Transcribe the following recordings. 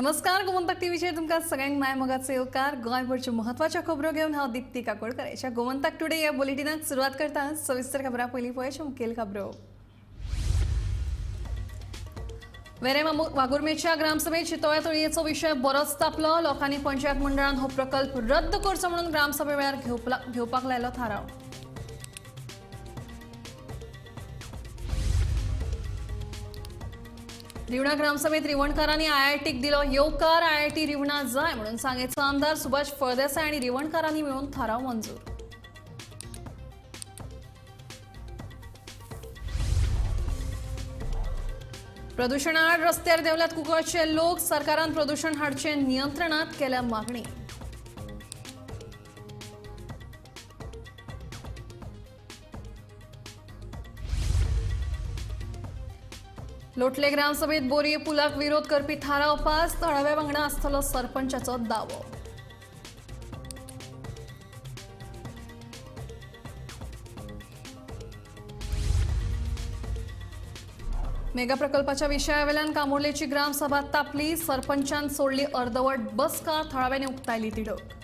नमस्कार, गोमंतक टीव्हीचेर तुमकां सगळ्यांक माय मोगाचो येवकार. गोंयभरच्यो म्हत्वाच्यो खबरो घेवन हांव दीप्ती काकोडकर. ह्या गोमंतक टुडे ह्या बुलेटिनाक सुरवात करता. सविस्तर खबरां पयलीं पळयच्यो मुखेल खबरो. वेरें वाघुर्मेच्या ग्रामसभेत शितोळ्या तळयेचो विशय बरोच तापलो. लोकांनी पंचायत मंडळान हो प्रकल्प रद्द करचो म्हणून ग्रामसभे वेळार घेवपाक लायलो थाराव. रिवणा ग्रामसभेत रिवणकारांनी आयआयटीक दिलो येवकार. आयआयटी रिवणा जाय म्हणून सांगेचो आमदार सुभाष फळदेसाय आनी रिवणकारांनी मेळून थाराव मंजूर. प्रदूषणाआड रस्त्यार देंवल्यात कुंकळचे लोक. सरकारान प्रदूषण हाडचे नियंत्रणात केल्या मागणी. लोटले ग्रामसभेत बोरये पुलाक विरोध करपी थाराव पास. थळाव्या वांगडा आसतलो सरपंचाचो दावो. मेगा प्रकल्पाच्या विशयावेल्यान कामुर्लेची ग्रामसभा तापली. सरपंचान सोडली अर्दवट बसका. थळाव्यांनी उक्तायली तिडक.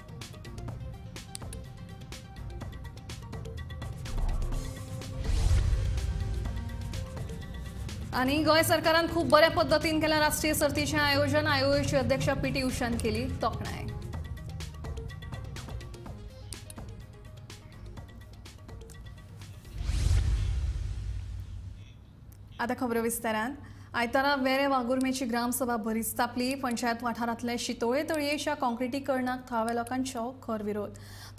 आनी गोंय सरकारान खूब बऱ्या पद्दतीन केलां राष्ट्रीय सर्तीचें आयोजन. आयोगाची अध्यक्ष पीटी उषान केली तोखणाय. आता खबरो विस्तारान. आयतारा वेरें वाघुर्मेची ग्रामसभा बरीच तापली. पंचायत वाठारांतले शितोळे तळयेच्या काँक्रिटीकरणाक थळाव्या लोकांचो खर विरोध.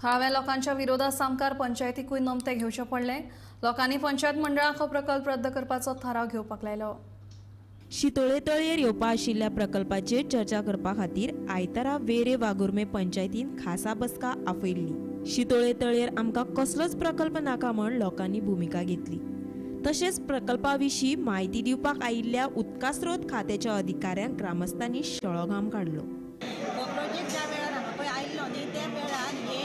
थळाव्या लोकांच्या विरोधा सामकार पंचायतीकूय नमते घेवचें पडलें. लोकांनी पंचायत मंडळाक हो प्रकल्प रद्द करपाचो थाराव घेवपाक लायलो. शितोळे तळयेर येवपा आशिल्ल्या प्रकल्पाचेर चर्चा करपा खातीर आयतारा वेरें वाघुर्मे पंचायतीन खासा बसका आपयल्ली. शितोळे तळयेर आमकां कसलोच प्रकल्प नाका म्हण लोकांनी भुमिका घेतली. तशेंच प्रकल्पा विशीं म्हायती दिवपाक आयिल्ल्या उदका स्रोत खात्याच्या अधिकाऱ्यांक ग्रामस्थांनी शळोघाम काडलो. हो प्रोजेक्ट ज्या वेळार हांगा पळय आयिल्लो न्ही त्या वेळार हे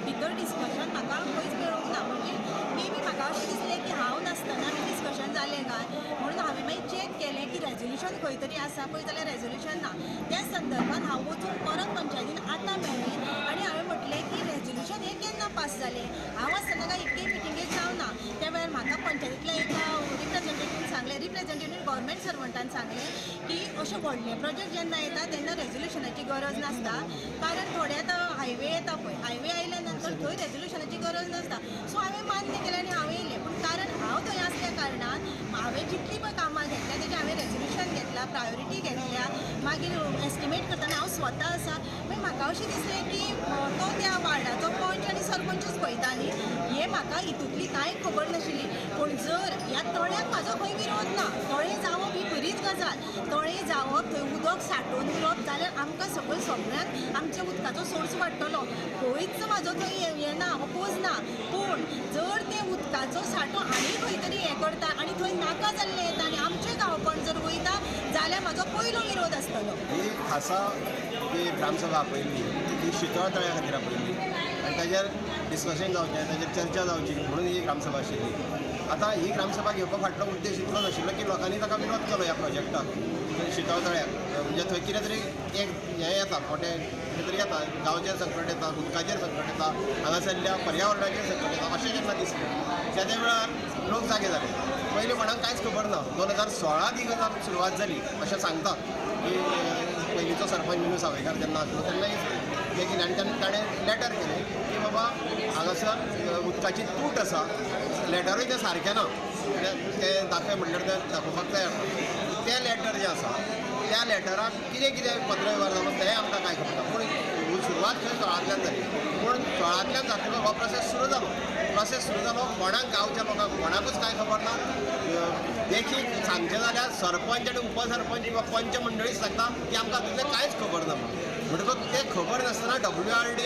भितर डिस्कशन म्हाका खंयच मेळूंक ना. म्हणजे मे बी म्हाका अशें दिसलें की हांव नासतना बी डिस्कशन जालें काय म्हणून हांवें मागीर चॅक केलें की रेजोल्युशन खंय तरी आसा पळय जाल्यार रेजोल्युशन ना. त्या संदर्भात हांव वचून परत पंचायतीन आतां मेळ्ळी आनी हांवें म्हटलें की रेजोल्युशन हें केन्ना पास जालें, हांव आसतना काय इतके मिटिंगेक जावना. त्या वेळार म्हाका पंचायतींतल्या एका रिप्रेझेंटेटिव्ह सांगलें, रिप्रेझेंटेटिव्ह गव्हर्मेंट सर्वंटान सांगलें की अशें व्हडले प्रोजेक्ट जेन्ना येता तेन्ना रेजोल्युशनाची गरज नासता, कारण थोडे आतां हायवे येता पळय, हायवे आयल्या नंतर थंय रेजोल्युशनाची गरज नासता. सो हांवें मान्य केलें आनी हांवें येयलें. पूण कारण हांव थंय आसल्या कारणान हांवें जितलीं पळय कामां घेतल्या तेजें हांवें रेजोल्युशन घेतलां, प्रायोरिटी घेतल्या, मागीर एस्टिमेट करतना हांव स्वता आसा. मागीर म्हाका अशें दिसलें की तो त्या वार्डाचो पंच आनी सरपंचूच पळयता न्ही, हें म्हाका हितूंतली कांय खबर नाशिल्ली. पूण जर ह्या तळ्याक म्हाजो खंय विरोध ना, तळें जावप ही बरीच गजाल, तळें जावप थंय उदक सांठोवन उरप जाल्यार आमकां सगळें सगळ्यांक आमच्या उदकाचो सोर्स वाडटलो, खंयच म्हाजो थंय येना अपोज ना. पूण जर तें उदकाचो सांठो आनी खंय तरी हें करता आनी थंय नाका जाल्लें येता आनी आमचें गांवपण जर वयता जाल्यार म्हाजो पयलो विरोध आसतलो. ही खासा जी ग्रामसभा आपयल्ली ती शितोळा तळ्या खातीर आपयल्ली आनी ताजेर डिस्कशन जावचें, ताजेर चर्चा जावची म्हणून ही ग्रामसभा आशिल्ली. आतां ही ग्रामसभा घेवपा फाटलो उद्देश इतलो नाशिल्लो की लोकांनी ताका विरोध केलो ह्या प्रोजेक्टाक शितोळा तळ्याक, म्हणजे थंय कितें तरी एक हें येता मोटें कितें तरी येता, गांवचेर संकट येता, उदकाचेर संकट येता, हांगासरल्या पर्यावरणाचेर संकट येता अशें जेन्ना दिसलें त्या वेळार लोक जागे जाले. पयलीं कोणाक कांयच खबर ना. 2016 ही गजाल सुरवात जाली अशें सांगतात की पयलींचो सरपंच विनू सावयकार जेन्ना आसलो तेन्ना हें केलें आनी तेन्ना ताणें लेटर केलें की बाबा हांगासर उदकाची तूट आसा. लेटरूय तें सारकें ना, तें दाखय म्हणल्यार तें दाखोवपाक तयार ना. तें लेटर जें आसा त्या लेटराक कितें कितें पत्रवेव्हार जालो तेंय आमकां कांय खबर ना. पूण सुरवात खंय 16तल्यान जाली, पूण 16तल्यान जातकच हो प्रोसेस सुरू जालो. प्रोसेस सुरू जालो, कोणाक गांवच्या लोकांक कोणाकूच कांय खबर ना. देखीक सांगचें जाल्यार सरपंच आनी उपसरपंच किंवा पंच मंडळी सांगता की आमकां हातूंतलें कांयच खबर ना. म्हणटकच तें खबर नासतना WRD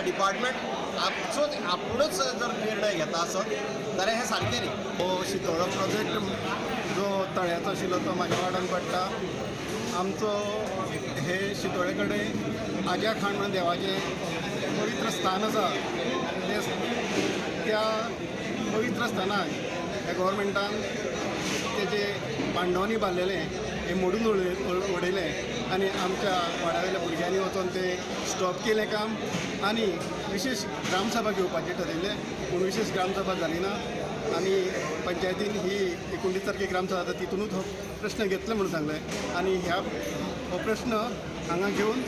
department आपुणूच जर निर्णय घेता आसत जाल्यार हें सारकें न्ही. हो शितोळा प्रोजेक्ट जो तळ्याचो आशिल्लो तो म्हाज्या वार्डान पडटा. आमचो हे शितोळे कडेन आज्या खाण म्हणून देवाचें पवित्र स्थान आसा, त्या पवित्र स्थानाक ह्या गव्हर्मेंटान तेजें बांडोवणी बांदलेलें हें मोडून उडयलें आनी आमच्या वाड्यावेल्या भुरग्यांनी वचोन तें स्टॉप केलें काम आनी विशेश ग्रामसभा घेवपाचें ठरयलें, पूण विशेश ग्रामसभा जाली ना आनी पंचायतीन ही 19 तारखेक ग्रामसभा जाता तितूनच हो प्रश्न घेतलो म्हणून सांगलें आनी ह्या हो प्रश्न हांगा घेवन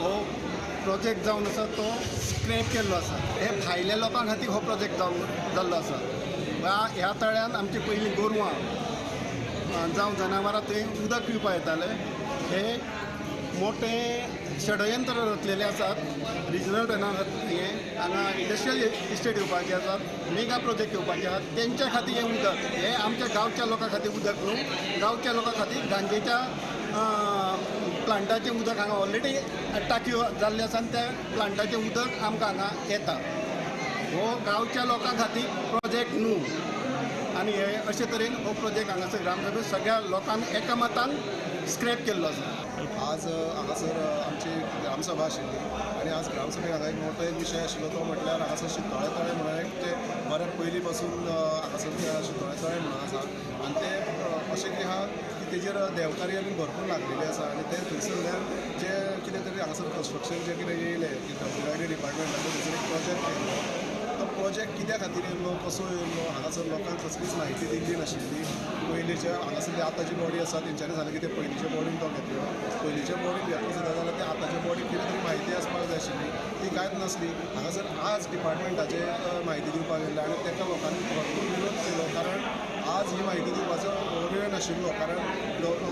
हो प्रोजेक्ट जावन आसा तो स्क्रॅप केल्लो आसा. हे भायल्या लोकां खातीर हो प्रोजेक्ट जाल्लो आसा. ह्या तळ्यान आमची पयलीं गोरवां जावं जनावरां थंय उदक पिवपाक येताले. हे मोठे षडयंत्र रचलेले आसात रिजनल प्लॅना हे हांगा इंडस्ट्रियल इस्टेट येवपाचे आसात, मेगा प्रोजेक्ट येवपाचे आसात, तेंच्या खातीर हें उदक हें आमच्या गांवच्या लोकां खातीर उदक न्हू, गांवच्या लोकां खातीर गांजेच्या प्लांटाचें उदक हांगा ऑलरेडी टाकयो जाल्ले आसा आनी त्या प्लांटाचें उदक आमकां हांगा येता. हो गांवच्या लोकां खातीर प्रोजेक्ट न्हू आनी हे अशे तरेन हो प्रोजेक्ट हांगासर ग्रामसभेत सगळ्या लोकांक एकामतान स्क्रॅप केल्लो आसा. आज हांगासर आमची ग्रामसभा आशिल्ली आनी आज ग्रामसभेक हांगा एक मोठो एक विशय आशिल्लो तो म्हटल्यार हांगासर शितोळे तळें म्हणून एक तें बरें पयलीं पासून हांगासर शितोळे तळें म्हणून आसा आनी तें अशें कितें आहा की तेजेर देवकार्य बीन भरपूर लागलेली आसा आनी तें थंयसरल्यान जें कितें तरी हांगासर कन्स्ट्रक्शन जें कितें येयलें की डब्ल्यू डिपार्टमेंटाचो थंयसर एक प्रोजेक्ट येयलो, तो प्रोजेक्ट कित्या खातीर येयलो कसो येयलो हांगासर लोकांक कसलीच म्हायती दिल्ली नाशिल्ली. पयलींच्या हांगासरली आतां जी बॉडी आसा तेंच्यांनी सांगलें की ते पयलींच्या बॉडीन तो घेतलो, पयलींच्या बॉडीन घेतलो सुद्दां जाल्यार ते आतांच्या बॉडीक कितें तरी म्हायती आसपाक जाय आशिल्ली, ती कांयच नासली. हांगासर आज डिपार्टमेंटाचेर म्हायती दिवपाक येयल्ले आनी ताका लोकांनी भरपूर विरोध केलो, कारण आज ही म्हायती दिवपाचो वेळ नाशिल्लो, कारण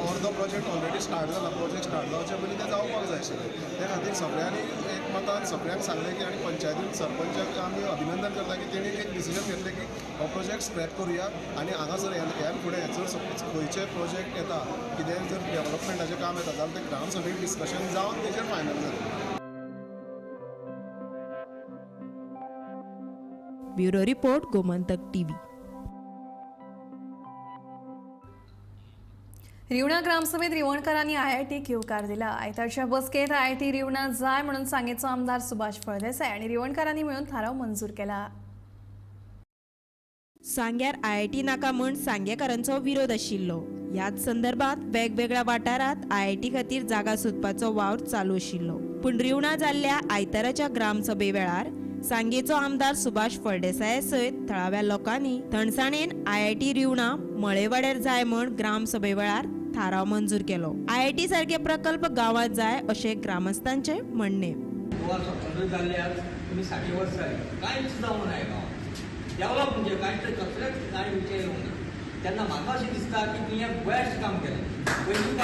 अर्दो प्रोजेक्ट ऑलरेडी स्टार्ट जाला, प्रोजेक्ट स्टार्ट जावचे पयलीं तें जावपाक जाय आशिल्लें. त्या खातीर सगळ्यांनी एकमतान सगळ्यांक सांगलें की आनी पंचायतीन सरपंचाक आमी अभिनंदन करता की तेणी एक डिसिजन घेतलें की हो प्रोजेक्ट स्क्रॅप करुया आनी हांगासर ह्या फुडें जर सपोज खंयचे प्रोजेक्ट येता कितें जर डेवलपमेंटाचें काम येता जाल्यार तें ग्रामसभेक डिस्कशन जावन तेजेर फायनल जालें. Bureau report, Gomantak TV. Rivna ग्रामसभेत रिवणकरांनी आयआयटीक येवकार दिला. आयतारच्या बसकेत आयआयटी रिवणा जाय म्हणून सांगेचो आमदार सुभाष फळदेसाय आनी रिवणकारांनी मेळून थाराव मंजूर केला. सांग्यार आयआयटी नाका म्हूण सांगेकारांचो विरोध आशिल्लो. ह्याच संदर्भात वेगवेगळ्या वाठारांत आयआयटी खातीर जागा सोदपाचो वावर चालू आशिल्लो. पूण रिवणा जाल्ल्या आयताराच्या ग्रामसभे वेळार सांगेचो आमदार सुभाष फळदेसाय सयत थळाव्या लोकांनी थंडसाणेन आयआयटी रिवणा मळेवाड्यार जाय म्हूण ग्रामसभे वेळार थाराव मंजूर केलो. आयआयटी सारके प्रकल्प गांवांत जाय अशें ग्रामस्थांचें म्हणणें. गोवा स्वतंत्र जाल्ले आज तुमी 60 वर्स जाली, कांयच जावंक ना गांवांत, डेवलप म्हणजे कांयच कसलेच कांय विचार येवंक ना. तेन्ना म्हाका अशें दिसता की तुवें बेस्ट काम केलें. पयलीं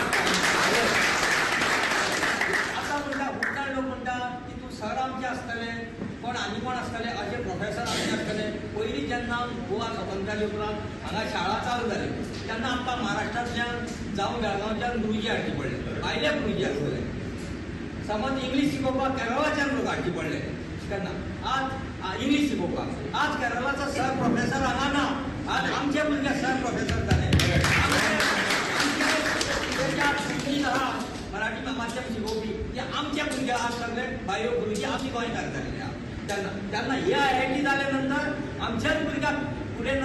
आतां म्हणटा उपकार लोक म्हणटा की तूं सर आमचे आसतले, कोण आनी कोण आसतले, अशे प्रोफेसर आमचे आसतले. पयलीं जेन्ना गोवा स्वतंत्र जाले उपरांत हांगा शाळा चालू जाली तेन्ना आमकां महाराष्ट्रांतल्यान जावं बेळगांवच्यान गुरुजी हाडचे पडले, भायले गुरुजी आसतले. समज इंग्लीश शिकोवपाक केरळाच्यान लोक हाडचे पडले तेन्ना, आज इंग्लीश शिकोवपाक आज केरळाचो सर प्रोफेसर हांगा ना, आज आमचे भुरगे सर प्रोफेसर जाले. मराठी माध्यम शिकोवपी ते आमचे भुरगे आज सगळे बायो गुरुजी आमी गोंयकार जाल्ले. तेन्ना तेन्ना हे आयआयटी जाले नंतर आमच्याच भुरग्याक फुडें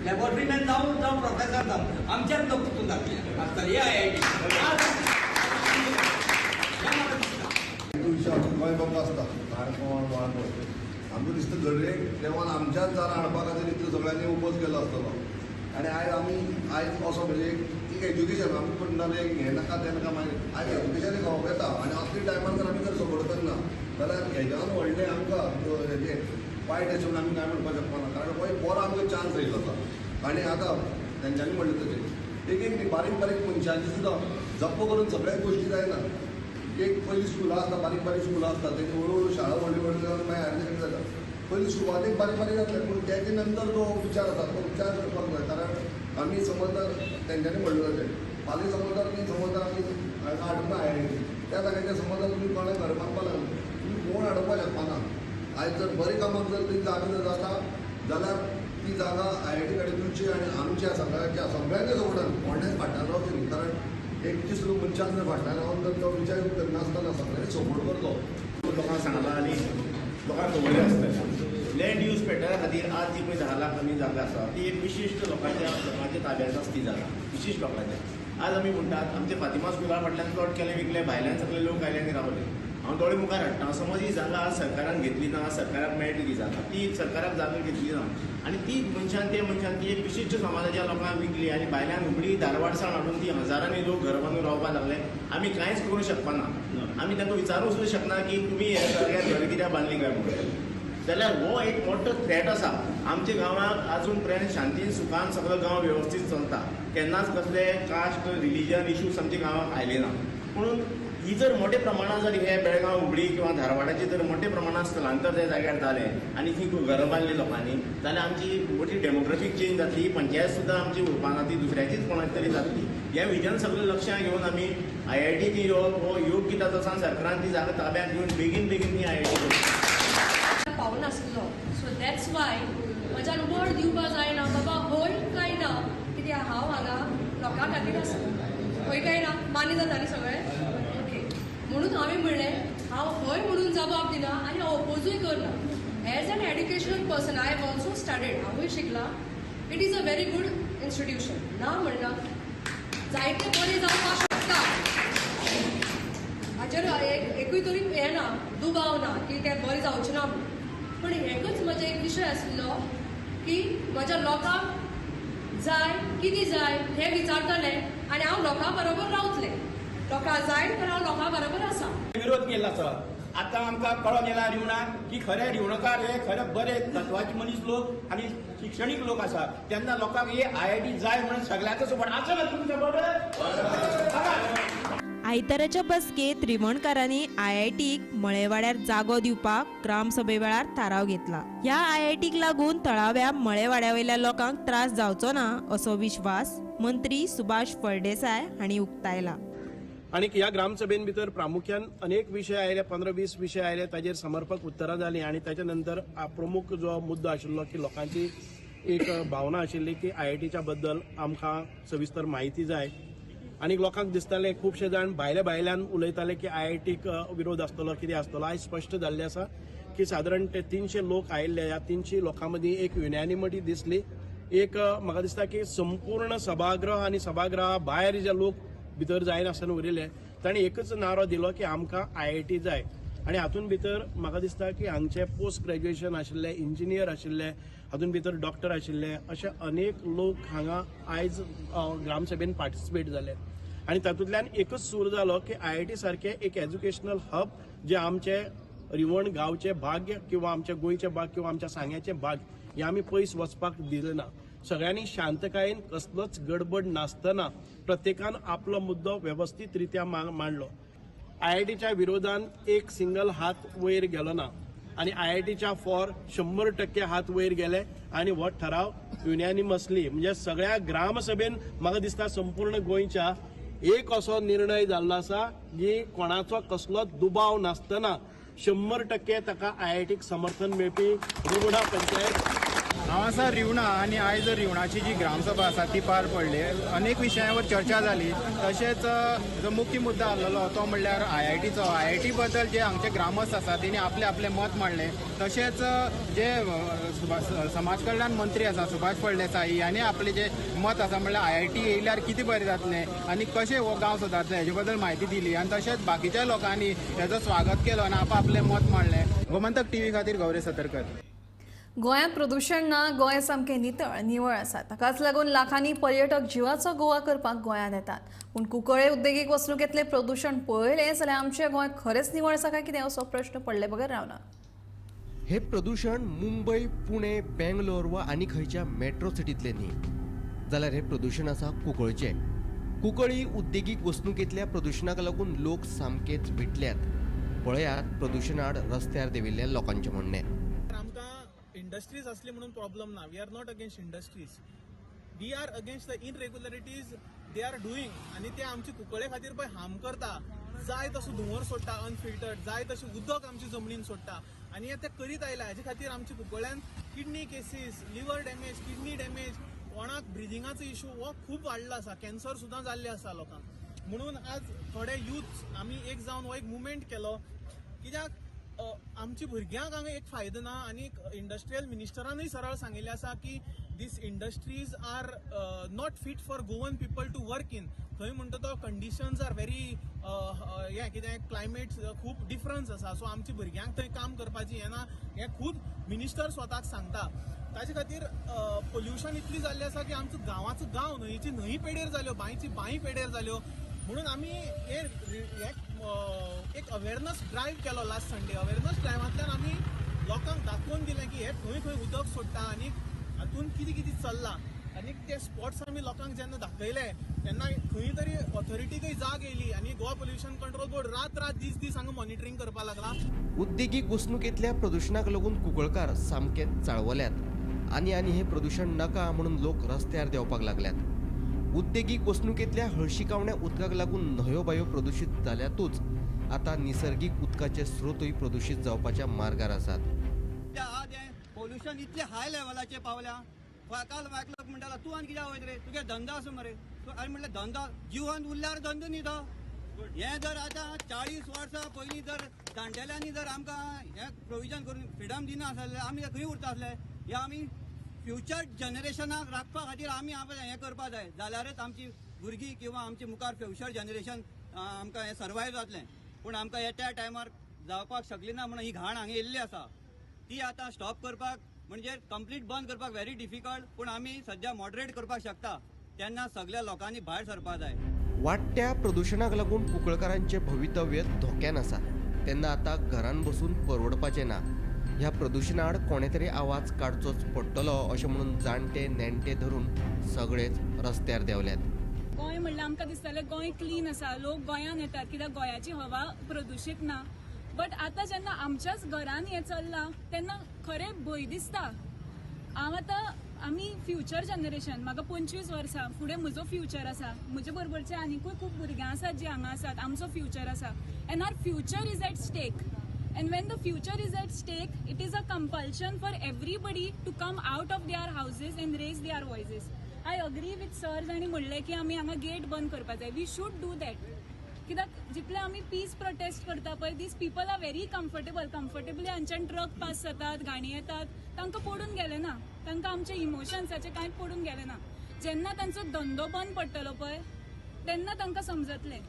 लॅबोरेटरीमॅन जावं जावं प्रोफेसर जावं आमच्याच लोक तितून जातले आसतले. हे आयआयटी गोंय बाबू आसता आमकां दिसता घडये देवान आमच्याच जाणां हाडपा खातीर इतलो सगळ्यांनी उपोज केलो आसतलो. आनी आयज आमी आयज असो म्हणजे एक एज्युकेशन आमी म्हणटाले हें नाका तें नाका, मागीर आयज एज्युकेशन एक येता आनी असले टायमार जर आमी जर सपोर्ट करना जाल्यार हेज्यान व्हडलें आमकां हेजें वायट अशें म्हणून आमी कांय म्हणपाक शकना, कारण हो एक बरो आमकां चान्स येयलो आसा. आनी आतां तेंच्यांनी म्हणलें तशें एक एक बारीक बारीक मनशांची सुद्दां जप्प करून सगळ्याच गोश्टी जायना. एक पयलीं स्कुलां आसता, बारीक बारीक स्कुलां आसता, तेजी हळू हळू शाळा व्हडली व्हडली जावन मागीर हायर सेकंडरी जाता. पयलीं सुरवातेक बारीक बारीक जातलें पूण तेजे नंतर जो विचार आसा तो विचार करपाक जाय, कारण आमी समज जर तेंच्यांनी म्हणलें तशें फाल्यां समज जर ती समज जर आमी हांगा हाडूंक ना आयआयटी त्या जाग्याचेर समज जर तुमी कोणें घर बांदपाक लागले तुमी कोण हाडोवपाक शकपाना. आयज जर बरें कामाक जर ती जागा जर जाता जाल्यार ती जागा आयआयटी कडेन दिवची आनी आमच्या सगळ्यांच्या सगळ्यांच्या सपोर्टान कोणेंच फाटल्यान रावचें न्ही, कारण एक दीस मनशान जर फाटल्यान रावन जर तो विचार करनासतना सगळ्यांनी सपोर्ट करचो. लोकांक सांगलां आनी लोकांक खबर आसतलें लँड यूज पॅटर्ना खातीर आज जी पळय 10 लाख आमी जागा आसा ती एक विशिश्ट लोकांच्या ताब्यांत आसा ती जागा विशिश्ट लोकांच्या. आज आमी म्हणटात आमचे फातिमा स्कुला फाटल्यान प्लॉट केले विकले, भायल्यान सगळे लोक आयले आनी रावले. हांव दोळे मुखार हाडटा, समज ही जागा आज सरकारान घेतली ना, सरकाराक मेळटली ती जागा, ती सरकाराक जागा घेतली ना आनी ती मनशान ते मनशान ती एक विशिश्ट समाजाच्या लोकांक विकली आनी भायल्यान हुबळी धारवाडसाण हाडून ती हजारांनी लोक घर बांदून रावपाक लागले. आमी कांयच करूंक शकपाना, आमी तांकां विचारूंक सुद्दां शकना की तुमी ह्या जाग्यार घर कित्याक बांदली काय म्हणून. जाल्यार हो एक मोठो थ्रेट आसा आमच्या गांवाक. आजून पर्यंत शांतीन सुखान सगळो गांव वेवस्थीत चलता, केन्नाच कसले कास्ट रिलीजन इश्यूज आमच्या गांवाक आयले ना. पूण ही जर मोठ्या प्रमाणात जर हे बेळगांव हुबळी किंवा धारवाडाचे जर मोठ्या प्रमाणात स्थलांतर त्या जाग्यार जालें आनी ती घरां बांदली लोकांनी जाल्यार आमची मोठी डेमोग्राफीक चेंज जातली, पंचायत सुद्दां आमची उरपाना, ती दुसऱ्याचीच कोणाची तरी जातली. हे विजन सगळें लक्षांत घेवन आमी IIT येवप हो योग्य ताचो आसा. सरकारान ती जागा ताब्यांत घेवन बेगीन बेगीन ती IIT पावनासलो. सो that's why म्हज्यान वर्ड दिवपा जायना बाबा हय काय ना, कित्याक हांव हांगा लोकां खातीर आसा, हय काय ना, मान्य जाता न्ही सगळें. ओके, म्हणून हांवें म्हणलें हांव हय म्हणून जबाब दिना आनी हांव ओपोजूय करना. As an educational person I have also studied, हांवूय शिकलां. It is a very good institution, ना म्हणना जायते बरें जावपाक शकता, हाचेर एकूय तरी हें ना, दुबाव ना की तें बरें जावचें ना म्हणून. पूण एकूच म्हजो एक विशय आसलो की म्हज्या लोकांक जाय कितें जाय हें विचारतलें आनी हांव लोकां बरोबर रावतलें. लोकां जाय तर हांव लोकां बरोबर आसा. विरोध केल्लो आसा. आतां आमकां कळोन येयला रिवणाक की खरे रिवणकार हे खरे बरे तत्वाचे मनीस लोक आनी शिक्षणीक लोक आसा. तेन्ना लोकांक हे IIT जाय म्हणून सगळ्याचो सपोर्ट आसा ना तुमच्या बरोबर. आयताराच्या बसकेत रिवणकारांनी IITक मळेवाड्यार जागो दिवपाक ग्रामसभे वेळार थाराव घेतला. ह्या IITक लागून थळाव्या मळेवाड्या वयल्या लोकांक त्रास जावचो ना असो विश्वास मंत्री सुभाष फळदेसाय हांणी उक्तायला. आनी ह्या ग्रामसभेन भितर प्रामुख्यान अनेक विशय आयले, 15-20 विशय आयले, ताजेर समर्पक उत्तरां जालीं. आनी ताच्या नंतर प्रमुख जो मुद्दो आशिल्लो की लोकांची एक भावना आशिल्ली की IITच्या बद्दल आमकां सविस्तर म्हायती जाय. आनी लोकांक दिसतालें खुबशे जाण भायल्या भायल्यान उलयताले की IITक विरोध आसतलो, कितें आसतलो. आयज स्पश्ट जाल्लें आसा की सादारण ते 300 लोक आयिल्ले, ह्या 300 लोकां मदीं एक युनॅनिमिटी दिसली. एक म्हाका दिसता की संपूर्ण सभागृह आनी सभागृहा भायर जे लोक भितर जायनासतना उरिल्ले तांणी एकच नारो दिलो की आमकां IIT जाय. आनी हातूंत भितर म्हाका दिसता की हांगचे पोस्ट ग्रॅज्युएशन आशिल्ले, इंजिनियर आशिल्ले, हातूंत भितर डॉक्टर आशिल्ले, अशे अनेक लोक हांगा आयज ग्रामसभेन पार्टिसिपेट जाले. आनी तातूंतल्यान एकच सूर जालो की IIT सारकें एक एज्युकेशनल हब जे आमचे रिवण गांवचें भाग्य किंवा आमच्या गोंयचें भाग्य किंवा आमच्या सांग्याचें भाग्य हें आमी पयस वचपाक दिलें ना. सगळ्यांनी शांतकायेन कसलोच गडबड नासतना प्रत्येकान आपलो मुद्दो वेवस्थीत रित्या मांडलो. IITच्या विरोधान एक सिंगल हात वयर गेलो ना आनी IITच्या फॉर 100% हात वयर गेले आनी हो ठराव युनॅनिमसली म्हणजे सगळ्या ग्रामसभेन म्हाका दिसता संपूर्ण गोंयच्या एक असो निर्णय जाल्लो आसा की कोणाचो कसलोच दुबाव नासतना 100% ताका IITक समर्थन मेळपी रिवणा पंचायत. हांव आसा रिवणा आनी आयज रिवणाची जी ग्रामसभा आसा ती पार पडली. अनेक विशयांवर चर्चा जाली. तशेंच जो मुख्य मुद्दो आसलेलो तो म्हणल्यार IITचो. IIT बद्दल जे हांगचे ग्रामस्थ आसा तेणी आपलें आपलें मत मांडलें. तशेंच जे समाज कल्याण मंत्री आसा सुभाष फळदेसाई हांणी आपलें जें मत आसा म्हणल्यार IIT येयल्यार कितें बरें जातलें आनी कशें हो गांव सुदारतले हेजे बद्दल म्हायती दिली. आनी तशेंच बाकीच्या लोकांनी हेजो स्वागत केलो आनी आपलें मत मांडलें. गोमंतक TV खातीर गौरी सतरकर. गोंयांत प्रदूशण ना, गोंय सामकें नितळ निवळ आसा. ताकाच लागून लाखांनी पर्यटक जिवाचो गोवा करपाक गोंयांत येतात. पूण कुंकळे उद्देगीक वसणुकेंतलें प्रदूशण पळयलें जाल्यार आमचें गोंय खरेंच निवळ आसा काय कितें असो प्रश्न पडले बगर रावना. हे प्रदूशण मुंबय, पुणे, बेंगलोर वा आनी खंयच्या मेट्रो सिटींतलें न्ही, जाल्यार हें प्रदूशण आसा कुंकळचें. कुंकळी उद्देगीक वसणुकेंतल्या प्रदूशणाक लागून लोक सामकेच विटल्यात. पळयात प्रदूशणाड रस्त्यार देंविल्ल्या लोकांचें म्हणणें. इंडस्ट्रीज असली म्हणून प्रॉब्लेम ना. We are not against industries, we are against the irregularities they are doing. आनी ते आमचे कुंकळे खातीर पळय हार्म करता. जाय तसो धुंवर सोडटा अनफिल्टर्ड, जाय तशें उदक आमच्या जमनीन सोडटा आनी हे ते करीत आयला. हाजे खातीर आमच्या कुंकळ्यान kidney cases, liver damage, kidney damage, कोणाक ब्रिदिंगाचो इशू हो खूब वाडला आसा. कॅन्सर सुद्दां जाल्ले आसा लोकांक. म्हणून आज थोडे यूथ आमी एक जावन हो एक मुवमेंट केलो कित्याक आमच्या भुरग्यांक हांगा एक फायदो ना. आनी इंडस्ट्रियल मिनिस्टरानूय सरळ सांगिल्लें आसा की these industries are not fit for Goan people to work in. थंय म्हणटा तो कंडिशन्स are very हें कितें क्लायमेट खूब डिफरन्स आसा. सो आमच्या भुरग्यांक थंय काम करपाची हें ना, हें खूब मिनिस्टर स्वताक सांगता. ताजे खातीर पोल्युशन इतली जाल्ली आसा की आमचो गांवाचो गांव न्हंयची न्हंय पेडेर जाल्यो, बांयची बांय पेडेर जाल्यो. म्हणून आमी हे एक अवेरनस ड्रायव्ह केलो लास्ट संडे. अवेरनस ड्रायव्हांतल्यान आमी लोकांक दाखोवन दिलें की हे खंय खंय उदक सोडटा आनी हातून कितें कितें चल्लां. आनी ते स्पॉट्स आमी लोकांक जेन्ना दाखयले तेन्ना खंय तरी ऑथॉरिटीकय जाग येयली आनी गोवा पोल्युशन कंट्रोल बोर्ड रात रात दीस दीस हांगा मॉनिटरींग करपाक लागला. उद्देगीक वसणुकेंतल्या प्रदुशणाक लागून कुंकळकार सामके चाळवल्यात आनी आनी हें प्रदुशण नाका म्हणून लोक रस्त्यार देंवपाक लागल्यात. उद्देगीक वसणुकेंतल्या हळशिकावण्या उदकाक लागून न्हंयो बायो प्रदुशीत जाल्यातूच आतां निसर्गीक उदकाचे स्रोतूय प्रदुशीत जावपाच्या मार्गार आसात. पोल्युशन इतले हाय लेवलाचेर पावल्या. काल वायकलोक म्हणटालो तूं आनी कित्याक वयता रे, तुगे धंदो आसा मरे. आनी म्हणलें धंदो जिवन उरल्यार धंदो न्ही तो. हें जर आतां 40 वर्सां पयलीं जर जाणटेल्यांनी जर आमकां हें प्रोविजन करून फ्रिडम दिना आसलें आमी खंय उरता आसले. हे आमी फ्युचर जनरेशनाक राखपा खातीर आमी हें करपा जाय, जाल्यारच आमची भुरगीं किंवा आमचे मुखार फ्युचर जनरेशन आमकां हें सर्वायव जातलें. पूण आमकां हे त्या टायमार जावपाक शकली ना म्हणून ही घाण हांगा येयल्ली आसा ती आतां स्टॉप करपाक म्हणजे कंप्लीट बंद करपाक व्हेरी डिफिकल्ट, पूण आमी सद्या मॉडरेट करपाक शकता. तेन्ना सगळ्या लोकांनी भायर सरपाक जाय. वाडट्या प्रदुशणाक लागून कुंकळकारांचें भवितव्य धोक्यान आसा. तेन्ना आतां घरान बसून परवडपाचें ना. ह्या प्रदुशणा आड कोणे तरी आवाज काडचोच पडटलो अशें म्हणून जाणटे नेणटे धरून सगळेच रस्त्यार देंवल्यात. गोंय म्हणल्यार आमकां दिसतालें गोंय क्लीन आसा, लोक गोंयांत येतात कित्याक गोंयाची हवा प्रदुशीत ना. बट आतां जेन्ना आमच्याच घरान हें चल्लां तेन्ना खरें भंय दिसता. हांव आतां आमी फ्युचर जनरेशन, म्हाका 25 वर्सां फुडें म्हजो फ्युचर आसा, म्हजे बरोबरचे आनिकूय खूब भुरग्यां आसात जीं हांगा आसात, आमचो फ्युचर आसा. And our future is at stake. And when the future is at stake, it is a compulsion for everybody to come out of their houses and raise their voices. I agree with sir जांणी म्हणलें की आमी हांगा get बंद करपाक जाय. We should do that. कित्याक जितले आमी पीस प्रोटेस्ट करता पळय, these people are very comfortable. Comfortably हांच्यान ट्रक पास जातात, गाणी येतात, तांकां पडून गेलें ना, तांकां आमच्या इमोशन्साचें कांय पडून गेलें ना. जेन्ना तांचो धंदो बंद पडटलो पळय तेन्ना तांकां समजतलें.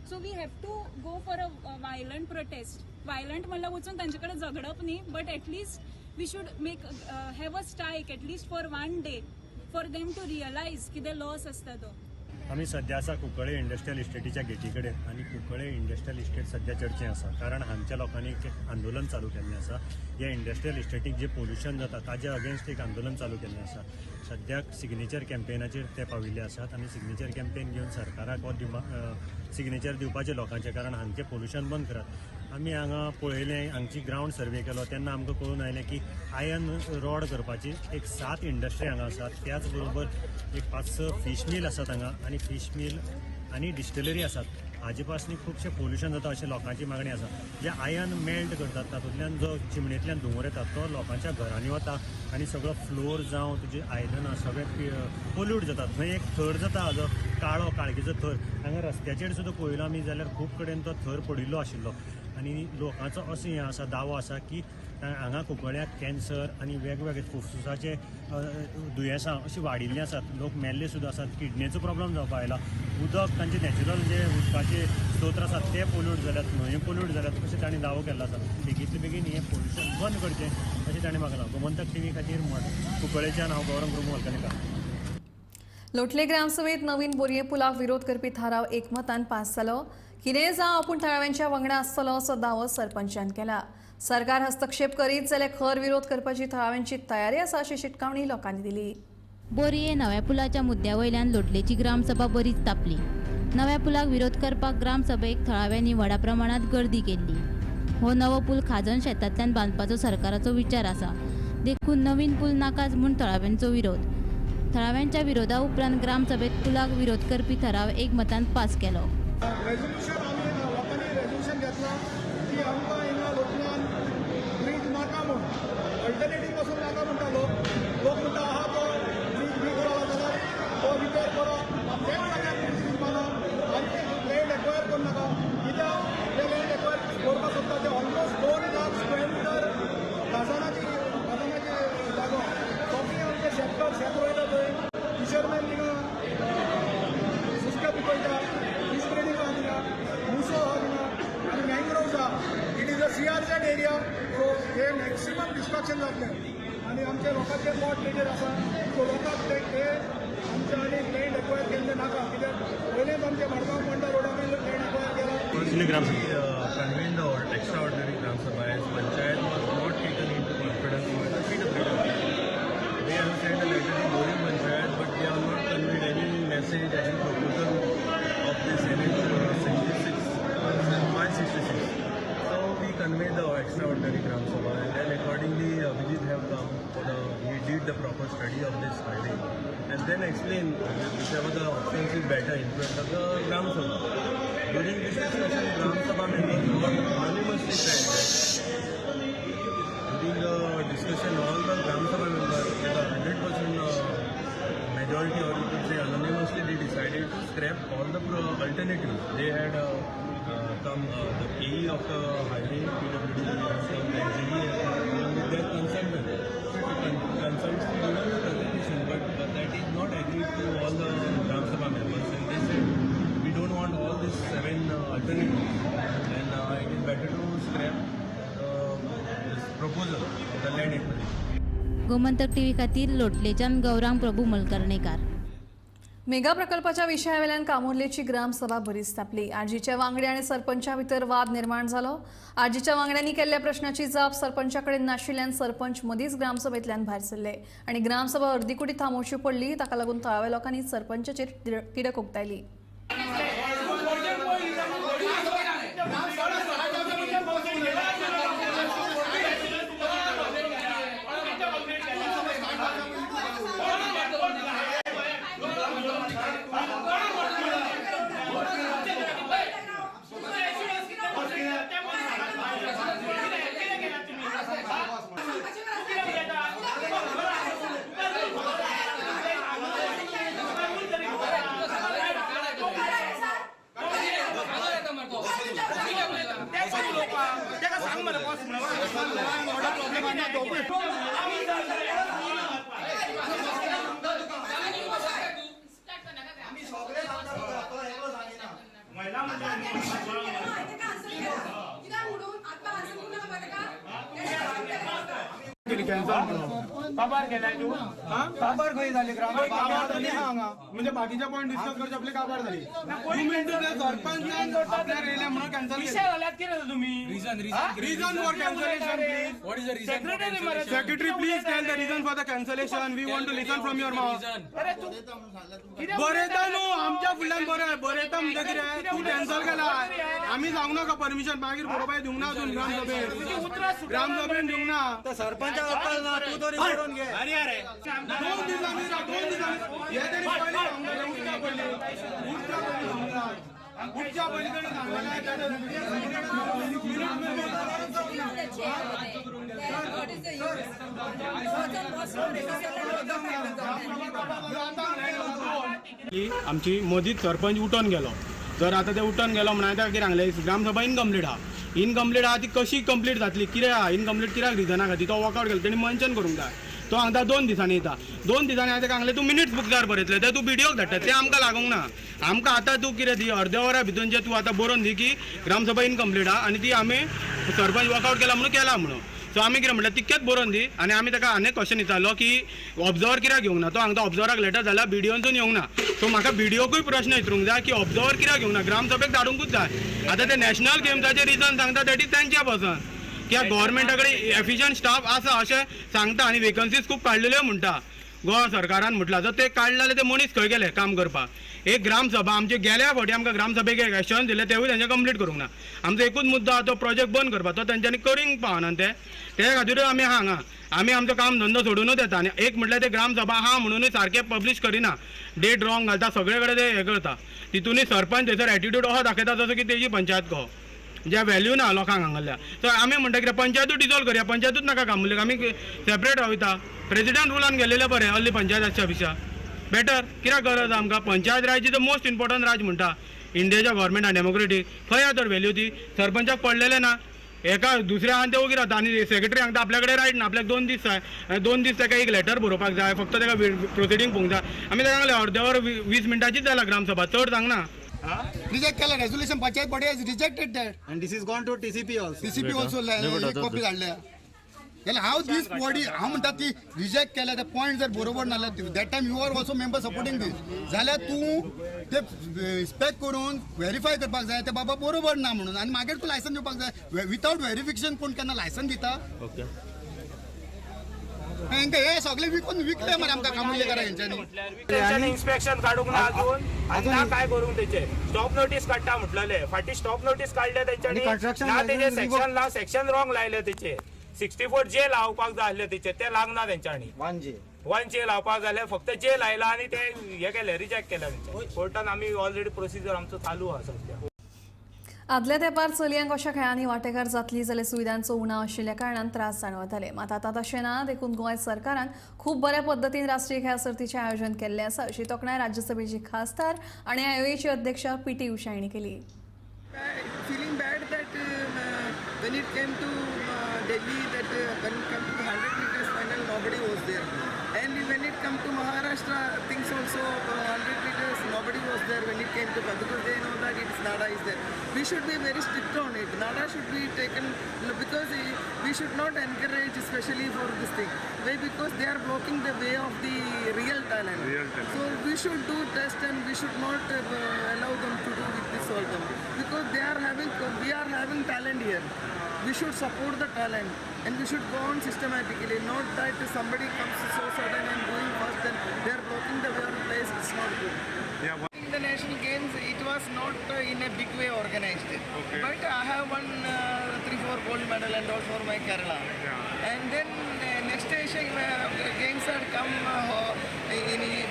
So we have to go for a violent protest. Violent म्हणल्यार वचून तांचे कडेन झगडप न्ही, but at least we should make have a strike at least for 1 day for them to realise कितें लॉस आसता तो. आमी सद्या आसा कुंकळे इंडस्ट्रियल इस्टेटीच्या गेटी कडेन आनी कुंकळे इंडस्ट्रियल इस्टेट सद्या चर्चे आसा, कारण हांगच्या लोकांनी एक आंदोलन चालू केल्लें आसा. ह्या इंडस्ट्रियल इस्टेटीक जें पोल्युशन जाता ताजे अगेन्स्ट एक आंदोलन चालू केल्लें आसा. सद्याक सिग्नेचर कॅम्पेनाचेर ते पाविल्ले आसात आनी सिग्नेचर कॅम्पेन घेवन सरकाराक हो सिग्नेचर दिवपाचें लोकांचें, कारण हांगचें पोल्युशन बंद करात. आमी हांगा पळयलें, हांगची ग्रावंड सर्वे केलो तेन्ना आमकां कळून आयलें की आयर्न रॉड करपाची एक 7 इंडस्ट्री हांगा आसात, त्याच बरोबर एक 5-6 फीश मील आसात हांगा आनी फीश मील आनी डिस्टिलरी आसात. हाजे पासून खुबशें पोल्युशन जाता अशें लोकांची मागणी आसा. जे आयर्न मेल्ट करतात तातूंतल्यान जो चिमणेंतल्यान धुंवर येता तो लोकांच्या घरांनी वता आनी सगळो फ्लोर जावं तुजी आयदनां सगळें पोल्यूट जाता. थंय एक थर जाता जो काळो काळखीचो थर. हांगा रस्त्याचेर सुद्दां पळयलो आमी जाल्यार खूब कडेन तो थर पडिल्लो आशिल्लो आनी लोकांचो असो हें आसा दावो आसा की हांगा कुंकळ्याक कॅन्सर आनी वेगवेगळे फुफ्फुसाचे दुयेंसां अशीं वाडिल्लीं आसात. लोक मेल्ले सुद्दां आसात, किडनेचो प्रॉब्लम जावपाक आयला, उदक तांचे नॅचरल जे उदकाचे स्त्रोत आसात ते पोल्यूट जाल्यात, न्हंयो पोल्यूट जाल्यात अशें तांणी दावो केल्लो आसा. बेगींतले बेगीन हें पोल्युशन बंद करचें अशें तांणी मागलां. गोमंतक टीव्ही खातीर कुंकळेच्यान हांव गौरव प्रभू वलकणकार. लोटले ग्रामसभेत नवीन बोरये पुलाक विरोध करपी थाराव एकमतान पास जालो. कितेंय जावं आपूण थळाव्यांच्या वांगडा आसतलो असो दावो सरपंचान केला. सरकार हस्तक्षेप करीत जाल्यार खर विरोध करपाची थळाव्यांची तयारी आसा अशी शिटकावणी लोकांनी दिली. बोरये नव्या पुलाच्या मुद्द्या वयल्यान लोटलेची ग्रामसभा बरीच तापली. नव्या पुलाक विरोध करपाक ग्रामसभेक थळाव्यांनी व्हडा प्रमाणात गर्दी केल्ली. हो नवो पूल खाजन शेतांतल्यान बांदपाचो सरकाराचो विचार आसा, देखून नवीन पूल नाकाच म्हूण थळाव्यांचो विरोध. थळाव्यांच्या विरोधा उपरांत ग्रामसभेत पुलाक विरोध करपी ठराव एकमतान पास केलो. रेजोल्युशन आमी लोकांनी रेजोल्युशन घेतला की आमकां हिंगा लोटल्यान ब्रीज नाका म्हूण, अल्टरनेटीव पासून नाका म्हणटा लोक. लोक म्हणटा आहा तो ब्रीज बी बरो जाल्यार तो रिपेर करो, तेच जाग्यार ब्रीज बांदप आनी लँड एक्वायर करूं नाका. कित्याक ते लँड एक्वायर करपाक सोदता ते ऑलमोस्ट 2 लाख स्क्वेअर मिटर खाजनाची जागो. सगळीं आमचे शेतकार शेत रोयता थंय, फिशरमॅन थिंगा सुस्क्या पिकयता. कन्स्ट्रक्शन जातलें आनी आमचे लोकांचे प्लॉट रेटीर आसा. सो लोकांक ते आमच्या आनी लँड एक्वायर केल्लें नाका, कित्याक पयलेंच आमचे मडगांव फोंडा रोडाकूय लँड एक्वायर केला. Convened the extraordinary Gram Sabha as Panchayat was not taken into confidence by the PWD. They have sent a letter to Borim Panchayat, but they have not conveyed any message, any proposal of this NH 66, 566. So we conveyed the extraordinary Gram Sabha, and then accordingly Abhijit have come for the, he did the proper study of this highway and then explain whichever the options is better in front of the Gram Sabha. During this discussion, Gram Sabha members were unanimously said that during the discussion, all the Gram Sabha members with a 100% majority, or you could say anonymously, they decided to scrap all the alternatives. They had come, the KE of the highway, PWD has come, the NGE has come, along with their consultant. Consultants given the presentation, but that is not agreed to all the Gram Sabha members, and they said we don't want all these 7 alternatives, and it is better to scrap this proposal of the land acquisition. Gomantak TV खातीर लोटलेच्यान Gaurang Prabhu मलकर्णेकार. Mega प्रकल्पाच्या विशयावेल्यान कामुर्लेची ग्रामसभा बरीच तापली. आरजीच्या वांगडी आनी सरपंचा भितर वाद निर्माण जालो. आरजीच्या वांगड्यांनी केल्ल्या प्रश्नाची जाप सरपंचा कडेन नाशिल्ल्यान सरपंच मदींच ग्रामसभेंतल्यान भायर सरले आनी ग्रामसभा अर्दीकुटी थांबोवची पडली. ताका लागून थळाव्या लोकांनी सरपंचाचेर तिडक उक्तायली. काबार केलाय तूं? काबार खंय जाली? म्हणजे बाकीचे पॉयंट डिस्कस करचे आपले काबार जाली. सरपंचान आपल्यार येयले म्हणून कॅन्सल केलें तुमी. Reason for cancellation please. Secretary please tell the reason for the cancellation. We want to listen from your mouth. बरयता न्हू आमच्या फुडल्यान बरय. बरयता म्हणजे कितें? तूं कॅन्सल केला, आमी सांगू नाका परमिशन, मागीर बरोबर दिवंक ना अजून ग्रामसभेन. ग्रामसभेन दिवंक ना. सरपंचाक अक्कल ना, तूं तरी बरोवन घे. अरे अरे 2 दिसांनी 2 दिसांनी हे तरी पयलीं सांगूंक जाय. उठच्या पयलीं, उठच्या पयलीं सांगूंक जाय. उठच्या पयलीं तरी सांगलें. आमची मदींच सरपंच उठोन गेलो. जर आतां ते उठोन गेलो म्हणून आतां कितें सांगलें, ग्रामसभा इनकम्प्लीट आहा. इनकम्प्लीट आहा ती कशी कंप्लीट जातली? कितें आहा इनकम्प्लीट? कित्याक रिजना खातीर तो वॉकआवट केलो? तेणी मेन्शन करूंक जाय. तो हांगा 2 दिसांनी येता. 2 दिसांनी हांवें ताका सांगलें तूं मिनिट्स बुकार बरयतले ते तूं बीडीओक धाडटा, ते आमकां लागूंक ना. आमकां आतां तूं कितें दी अर्द्या वरा भितर जे तूं आतां बरोवन दी की ग्रामसभा इनकम्प्लीट आहा आनी ती आमी सरपंच वॉकआवट केला म्हणून केला म्हणून. सो आमी कितें म्हणलें तितकेंच बरोवन दी. आनी आमी ताका आनी क्वेश्चन विचारलो की ऑब्जर्वर कित्याक घेवंक ना? तो हांगा ऑब्जर्वराक लेटर जाल्यार बीडीओनसून येवंक ना. सो म्हाका बीडीओकूय प्रश्न विचारूंक जाय की ऑब्जर्वर कित्याक घेवंक ना? ग्रामसभेक धाडूंकूच जाय. आतां ते नॅशनल गेम्साचे रिजन सांगता that is तांच्या पसून कित्याक गव्हर्मेंटा कडेन एफिशियंट स्टाफ आसा अशें सांगता आनी वेकन्सीज खूब काडलेल्यो म्हणटा गोवा सरकारान म्हटलां. जर ते काडले जाल्यार ते मनीस खंय गेले काम करपाक? एक ग्रामसभा आमचे गेल्या फावटी आमकां ग्रामसभेक एक एश्योरन्स दिलें तेवूय तेंचे कंप्लीट करूंक ना. आमचो एकूच मुद्दो आहा तो प्रोजेक्ट बंद करपाक, तो तेंच्यांनी करूंक पावना. ते खातीरूच आमी हांगा आमी आमचो काम धंदो सोडूनच येता. आनी एक म्हटल्यार ते ग्रामसभा आहा म्हणूनय सारकें पब्लीश करिना, डेट रॉंग घालता, सगळे कडेन ते हें करता. तितूनय सरपंच थंयसर एटिट्यूड असो दाखयता जसो की तेजी पंचायत कहो, ज्या व्हॅल्यू ना लोकांक हांगासरल्या. सो आमी म्हणटा कितें पंचायतूच डिजॉल्व करया, पंचायतूच नाका कामुर्लेक, आमी सेपरेट रावता. प्रेजिडेंट रुलान गेल्लें बरें अर्ली पंचायत आसच्या पेक्षा बेटर. कित्याक गरज आमकां? Panchayat Raj is the most important राज म्हणटा इंडियाच्या गव्हर्मेंटान डेमोक्रेटीक. खंय आहा तर व्हॅल्यू ती? सरपंचाक पडलेलें ना. एका दुसऱ्या आनी ते ओगी रावता आनी सेक्रेटरी सांगता आपल्या कडेन रायट ना, आपल्याक 2 दीस जाय. 2 दीस ताका एक लेटर बरोवपाक जाय, फक्त ताका प्रोसिडींग पळोवंक जाय. आमी ताका सांगलें अर्द्या वर 20 मिनटांचीच जाला ग्रामसभा, चड सांगना. रिजेक्ट केला resolution, panchayat body has rejected that and this is gone to TCP also. TCP also copy धाडल्या. जाल्यार हांव दीस बॉडी हांव म्हणटा ती रिजेक्ट केल्या ते पॉयंट जर बरोबर नाल्यार that time you are also member supporting this जाल्यार तूं ते इन्स्पेक्ट करून व्हेरीफाय करपाक जाय ते बाबा बरोबर ना म्हणून आनी मागीर तूं लायसन दिवपाक जाय. विथआउट व्हेरिफिकेशन कोण केन्ना लायसन दिता? ओके. हेंकां हे सगळे विकून विकले मरे आमकां कामुर्लेकारा हेंच्यांनी. तेंच्यांनी इन्स्पेक्शन काडूंक ना अजून आनी ना काय करूंक तेचे स्टॉप नोटीस काडटा म्हटलेले फाटीं स्टॉप नोटीस काडले तेंच्यांनी ना तेजे सेक्शन ला सेक्शन रॉंग लायले तेचे 64 जे लावपाक जाय आसले तेचे ते लागना तेंच्यांनी 1 जे लावपाक जाल्यार फक्त जे लायला आनी ते हे केले रिजेक्ट केले तेंच्यांनी. कोर्टान आमी ऑलरेडी प्रोसिजर आमचो चालू आसा सद्या. आदल्या तेंपार चलयांक अशा खेळांनी वांटेकार जातली जाल्यार सुविधांचो उणाव आशिल्ल्या कारणान त्रास जाणवताले. मात आतां तशें ना, देखून गोंय सरकारान खूब बऱ्या पद्दतीन राष्ट्रीय खेळां सर्तीचें आयोजन केल्लें आसा अशी तोखणाय राज्यसभेची खासदार आनी आयओएची अध्यक्ष पी.टी. उषा हांणी केली. Feeling bad that when it came to Delhi, that when it came to 100 meters final, nobody was there. And when it come to Maharashtra, things also 100 meters, nobody was there when it came to, because they know that it's NADA is there. We should be very strict on it. NADA should be taken, because we should not encourage, especially for this thing. Why? Because they are blocking the way of the real talent. Real talent. So we should do test and we should not allow them to do with this all them. Because they are having, we are having talent here. We should support the talent and we should go on systematically, not that somebody comes so sudden and doing first and they are blocking the way of place. It's not good. Yeah. In the national games, it was not in a big way organized. Okay. But I have won 3-4 gold medal and all for my Kerala. Yeah. And then next Asian games had come,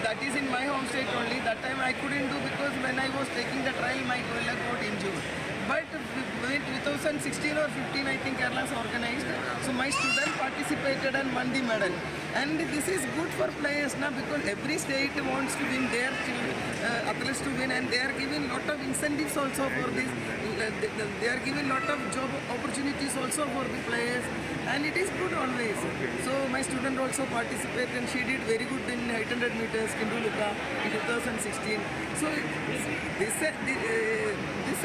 that is in my home state only. That time I couldn't do because when I was taking the trial, my leg got injured. But in 2016 or 15, I think Kerala's organized. So my student participated and won the medal. And this is good for players now, because every state wants to win their athletes to win, and they are giving lot of incentives also for this. They are giving lot of job opportunities also for the players, and it is good always. Okay. So my student also participated, and she did very good in 800 meters Kinduluka in 2016. So this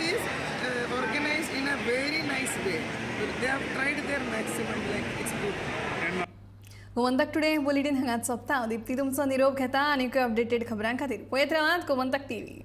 is organized in a very nice way. They have tried their maximum, like it's good. Gomantak today bulletin हांगाच सोंपता. दीप्ती तुमचो निरोप घेता आनी updated खबरां खातीर पळयत रावात गोमंतक टीव्ही.